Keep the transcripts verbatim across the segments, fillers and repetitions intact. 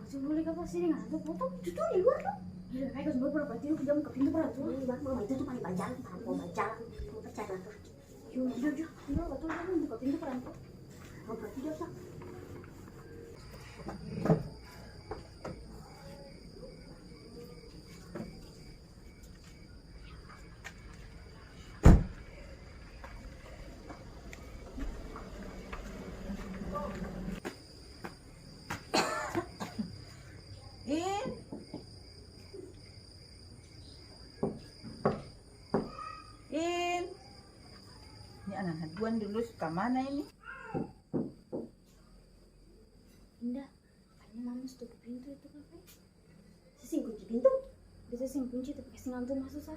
Su boleh ka sini ngantuk, potong tutu di luar lo. Iya, kayak kasih buat berapa tidur, dia buka pintu berapa tuh? Iya, mama itu tuh paling bajalan, paling mau bajalan, mau percaya lah. Yo, yo, yo, yo, betul kan, buka pintu berapa? Mau pergi dia, Pak. In. In. Ini ana-ana dua ni dulu su kamana ini? Indah, kayaknya mama su tutup pintu itu, Kak. Seng kunci pintu? Bisa seng kunci, tapi kasi ngantuk maso sa.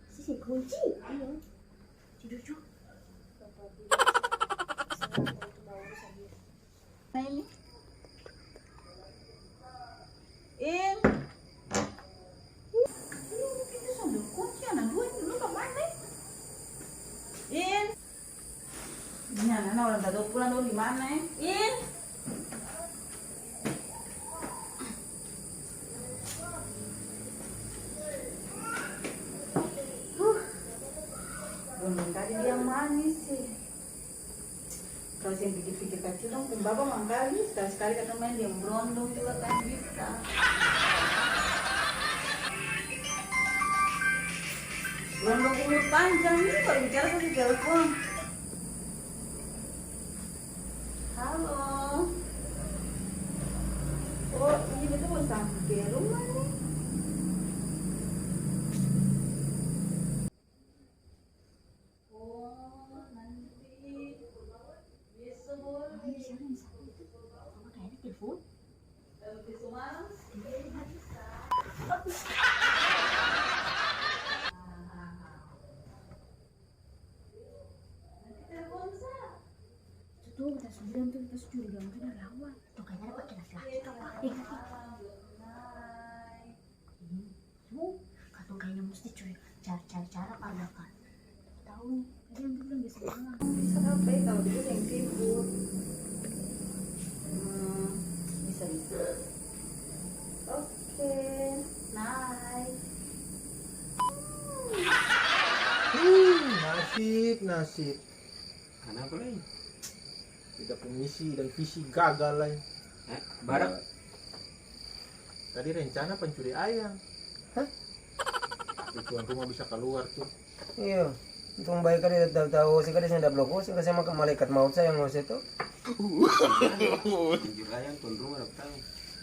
Seng kunci? Iya. Tidur ju. Nah, ini. In. Ini pintu sambil kunci, ana dua ini dulu kamana, eh? In. Ini ana-ana orang tadong pulang dong di mana, eh? In. Huh. Bondong tadi dia manis, sih. Kalo seng pikir-pikir kacil dong pung bapa mangkali, sekali-sekali katong main deng brondong juga kan bisa. Brondong umur panjang ini baru bicara satu telepon. Halo. Oh, ini beta mo sampe rumah nih. Oh, nanti. Besok boleh. Ini siapa yang sapa itu? Mama kayaknya telepon. Kalau besok malam, dia bisa. Tuh, tuh, beta su bilang tuh, beta su curiga mungkin dari awal. Tuh, kayaknya ada pake laki-laki, Kak. Eh, Kak. Tuh, katong kayaknya musti curi, cari, cari cara par bakal tau nih. Tadi yang bilang biasa pulang. Bisa apa ya kalau bisa yang sibuk? Hmm, bisa, bisa. Oke, nice. Hmm, nasib, nasib. Kanapa lai? Beta pung misi dan visi gagal lai. Eh, barak? Ya. Tadi rencana pancuri ayam. Hah? Tapi tuan rumah bisa kaluar tuh. Iya. Untung bae ka dia tau, tau ose ka dia seng ada blok ose, kasiang makang malaikat maut sa yang ose to. Pancuri ayam tuan rumah dapa tau.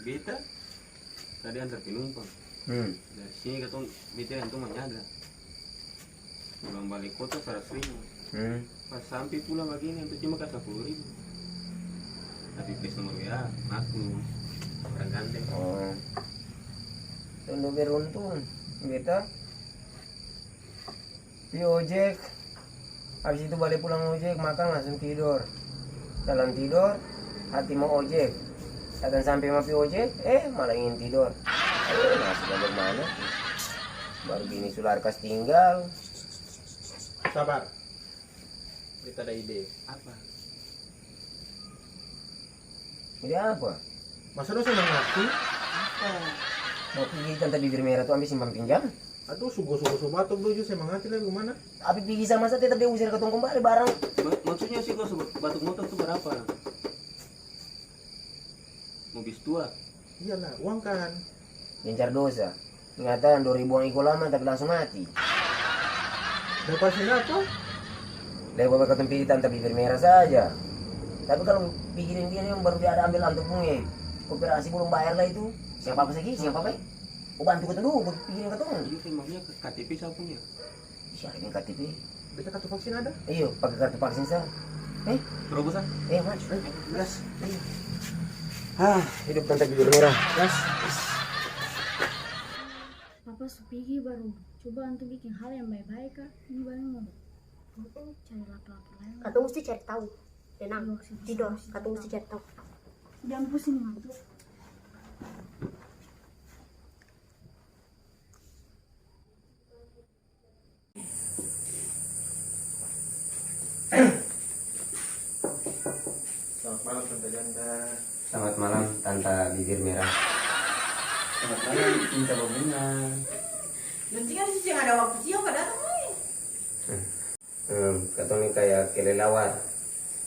Beta tadi antar penumpang. Hmm. Dari sini katong, beta deng antua manyadra. Pulang bale kota saratus ribu. Hmm. Pas sampe pulang bagini, antua cuma kas sapuluh ribu. Tapi pes nomor W A, maklum. Orang ganteng. Oh. Tong dong beruntung. Beta pi ojek, abis itu bale pulang ojek, makang langsung tidor. Dalam tidor, hati mo ojek. Datang sampe mo pi ojek, eh, malah ingin tidor. Aduh, nasib bagimana? Baru bini su larkas tinggal. Sabar. Beta ada ide. Apa? Ide apa? Masa dong seng mangarti? Apa? Mo pigi tanta bibir mera tu ambe simpang pinjam? Aduh, su goso-goso batuk dong jua seng mangarti lai bagimana. Tapi pigi sama sa tetap dia usir katong kong bale barang. Ma-, maksudnya si goso batuk motor tu barapa? Mo bis tua? Iyalah, uang kan. Gencar dosa. Ingatan, dua ribuan iko lama tapi langsung mati. Dapa seng apa? Lebe bae katong pigi tanta bibir mera saja. Tapi kalu pigi deng dia ni baru dia ada ambe lantu pung e. Koperasi balom bayar lai tu. Seng apa-apa saki, seng apa-apa e. Ko bantu katong dulu, ko pigi deng katong. Iya, maksudnya K T P sapa punya? Siapa yang K T P? Beta kartu vaksin ada. Iyo, pake kartu vaksin sa. Eh? Terobos, ah? Eh, Mas. Eh, gas. Iya. Ah, hidup tanta bibir mera. Gas. Papa su pigi baru. Coba antu biking hal yang bae-bae ka. Ini baru mo. Mm-mm. Cari laki-laki lain. Katong musti cari tau. Tenang. Iyo, sih, tidor. Katong musti cari tau. Jang pusing antu. Selamat malam, Tante Ganda. Selamat malam, Tanta Bibir Merah. Selamat malam, Cinta Berbunga. Nanti kan seng ada waktu siang ka datang lai. Hmm, katong ni kaya kelelawar.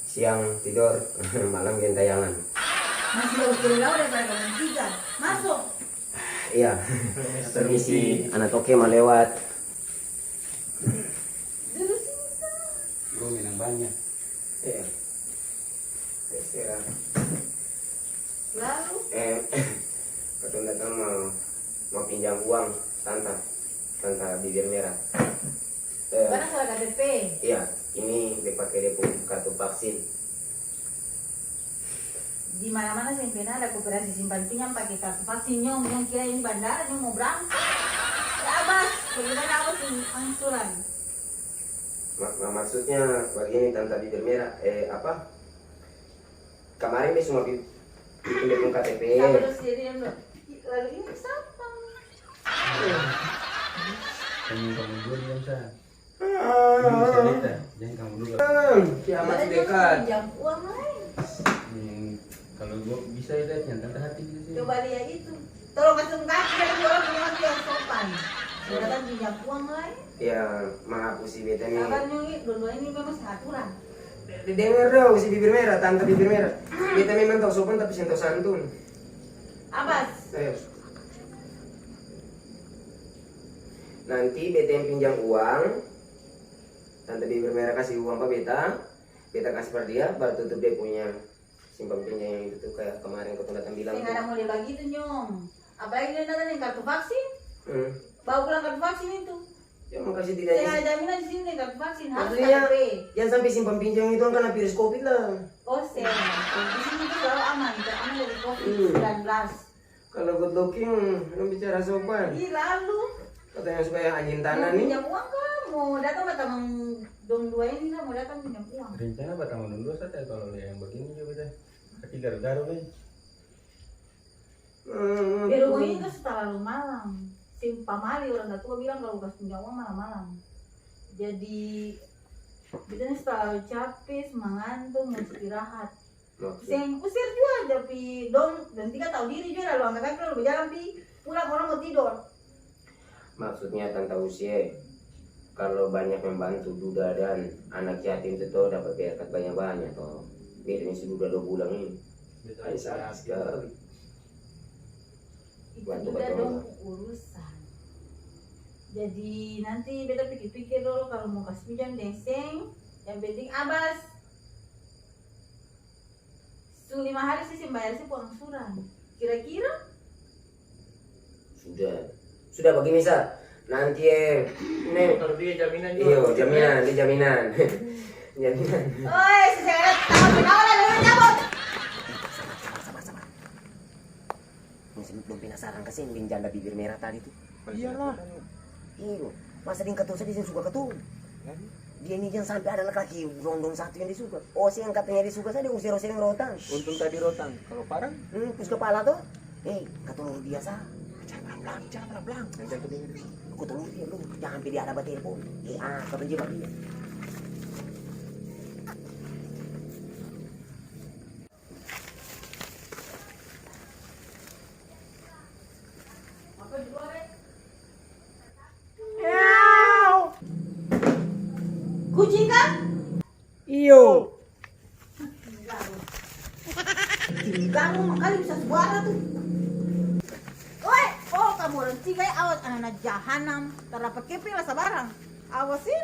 Siang tidor, malam gentayangan. Masih bagus kelelawar daripada kalian tiga. Masuk. Iya. Permisi, ana toke mau lewat. Duduk sini, Sa. Bro, minang banyak. Iya. Terserah. Lalu? Eh, katong datang mau, mau pinjam uang, Tanta. Tanta Bibir Merah. Eh, barang salah K T P. Iya, ini dia pake dia pung kartu vaksin. Di mana-mana seng pernah ada koperasi simpan pinjam pake kartu vaksin, nyong, nyong kira ini bandara, nyong mau berangkat. Ya, Abas, bagaimana Abas pung angsuran? Ma-, ma-, maksudnya begini, Tanta Bibir Merah, eh, apa? Kemarin beta cuma bi-, bikin beta pung K T P. Sabar dulu, sini dulu. Lalu ini siapa? Tanya kamu dua diam sa. Ini bisa beta, jangan kamu dulu. Kiamat su dekat. Pinjam uang lain. Hmm, kalau gua bisa ya, Dad, yang tante hati gitu sih. Coba lihat itu. Tolong kasih kasih dari orang punya hati yang sopan. Kalau datang pinjam uang lain. Ya, maaf, usi beta ni. Sabar, Nyong, dua-dua ini memang seng aturan. De-, dengar dong, usi Bibir Merah, Tanta Bibir Merah. Beta memang tau sopan, tapi seng tau santun. Abas. Ayo. Nanti beta yang pinjam uang, Tanta Bibir Merah kasih uang pa beta, beta kasih par dia, baru tutup dia punya simpan pinjam yang itu tuh, kayak kemarin katong datang bilang tuh. Seng ada model bagitu, Nyong. Apalagi dia datang deng kartu vaksin. Hmm. Bawa pulang kartu vaksin itu. Ya, makasih tidak. Seng ada jaminan di sini deng kartu vaksin, harus K T P. Maksudnya, jangan sampai simpan pinjam itu kan kena virus covid lah. Oh, seng. Di sini tuh selalu aman, aman dari covid sembilan belas. Kalau good looking, dong bicara sopan. Ih, lalu. Katanya supaya anjing tanah nih. Mau pinjam uang kah? Mau datang sama tamang dong dua ini kah? Mau datang pinjam uang. Rencana ba tamang dong dua saja kalau yang begini juga deh. Tapi garu-garu nih. Hmm. Berhubung ini tuh talalu malam. Seng pamali orang tatua bilang kalau kas pinjam uang malam-malam. Jadi, beta ni su talalu cape, su mangantung, mo istirahat. Oke. Seng usir jua, tapi dong, dong tiga tau diri jua, lalu angka kaki lalu bajalan pi, pulang orang mo tidor. Maksudnya Tanta Usi e, kalo banyak membantu duda dan anak yatim tu to, dapa berkat banya-banya to. Beta ni su duda dua bulan ini. Ai, sakit skali. Itu duda dong pung urusan. Jadi nanti beta pikir-pikir dolo kalo mo kas pinjam deng seng, yang penting abas. Su lima hari se seng bayar se pung angsuran. Kira-kira? Sudah. Sudah bagini sa. Nanti e, ne. Kalo dia jaminan jua. Iyo, jaminan, dia jaminan. Jaminan. Oi, si seret, tau kenapa lah, lu cabut. Sabar, sabar, sabar, sabar. Dong seng, dong penasaran ka seng deng janda bibir merah tadi tu? Iyalah. Iyo, masa deng katong saja seng suka katong? Dia ni jang sampe ada laki-laki rondong satu yang dia suka. Oseng katanya dia suka saja, usir oseng rotang. Untung tadi rotang, kalo parang? Hmm, pus kepala to. Eh, katong lurus biasa. Bicara pelan-pelan, bicara pelan-pelan. Nanti aku dengar. Aku tolong dia dulu, jang sampe dia ada batelpon. Eh, ah, katong jebak dia. Kucing ka? Iyo. Tinggal mangkali bisa suara tu. Oi, oh, kamu orang tiga ya, awas anak-anak jahanam. Tar dapa kepeng lah sabarang. Awas e.